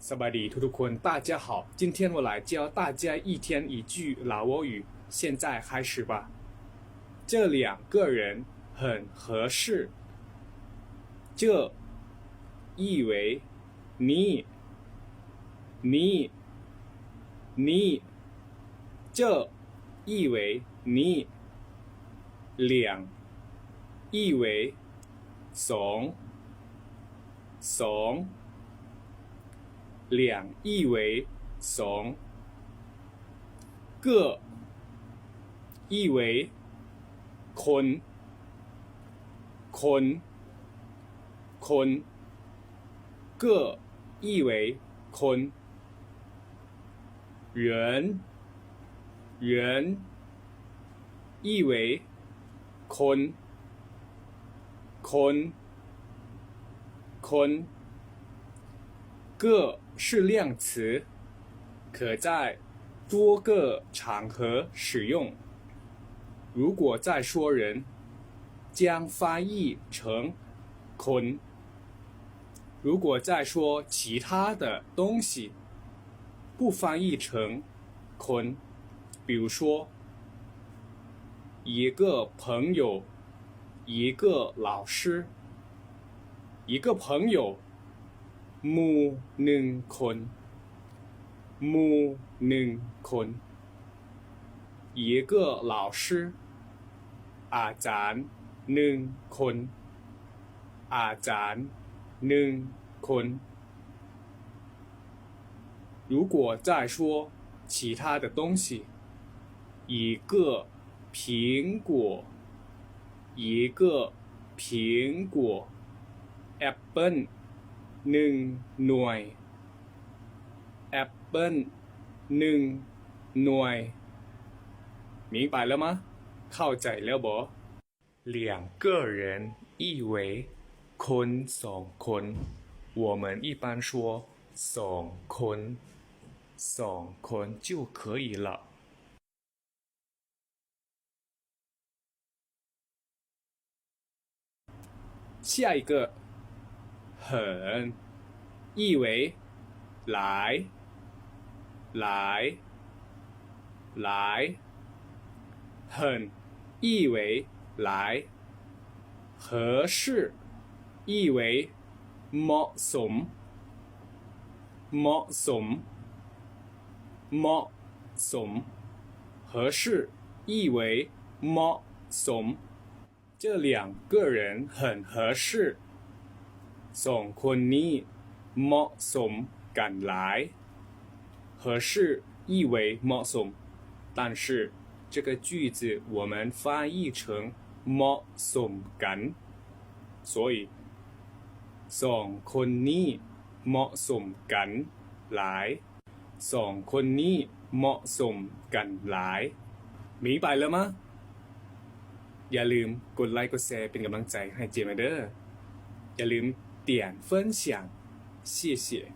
ສະບາຍດີທຸກໆຄົນ 大家好 今天我来教大家一天一句老挝语 现在开始吧 这两个人很合适 这 意为 ນີ້ ນີ້ ນີ້ 这 意为 ນີ້ 两 意为 ສອງ ສອງ 两 意为 ສອງ 个 意为 ຄົນ ຄົນ ຄົນ 个 意为 ຄົນ 人 人 意为 คน คน คน 个 是量词 可在多个场合使用 如果在说人将翻译成 คน 如果在说其他的东西 不翻译成 คน 比如说 一个朋友 一个老师 一个朋友 หมู่ໜຶ່ງຄົນ หมู่ໜຶ່ງຄົນ 一个老师 ອາຈານໜຶ່ງຄົນ ອາຈານໜຶ່ງຄົນ 如果再说其他的东西 一个苹果 一个苹果 ແອັບເປິ້ນໜຶ່ງໜ່ວຍ ແອັບເປິ້ນໜຶ່ງໜ່ວຍ 明白了吗 ເຂົ້າໃຈແລ້ວບໍ່? 两个人意为 คน ສອງ คน 我们一般说 ສອງ คน ສອງ คน 就可以了 下一个 很 意为 ຫຼາຍ ຫຼາຍ ຫຼາຍ 很 意为 ຫຼາຍ 合适 意为 ເໝາະສົມ ເໝາະສົມ ເໝາະສົມ 合适 意为 ເໝາະສົມ 这两个人很合适 ສອງຄົນນີ້ເໝາະສົມກັນຫຼາຍ 合适 意为 ເໝາະສົມ 但是这个句子我们翻译成 ເໝາະສົມກັນ 所以 ສອງຄົນນີ້ເໝາະສົມກັນຫຼາຍ ສອງຄົນນີ້ເໝາະສົມກັນຫຼາຍ 明白了吗? ຢ່າລືມກົດໄລກົດແຊເປັນກຳລັງໃຈໃຫ້ເຈມແດ່ເດີ ຢ່າລືມ 点分享 谢谢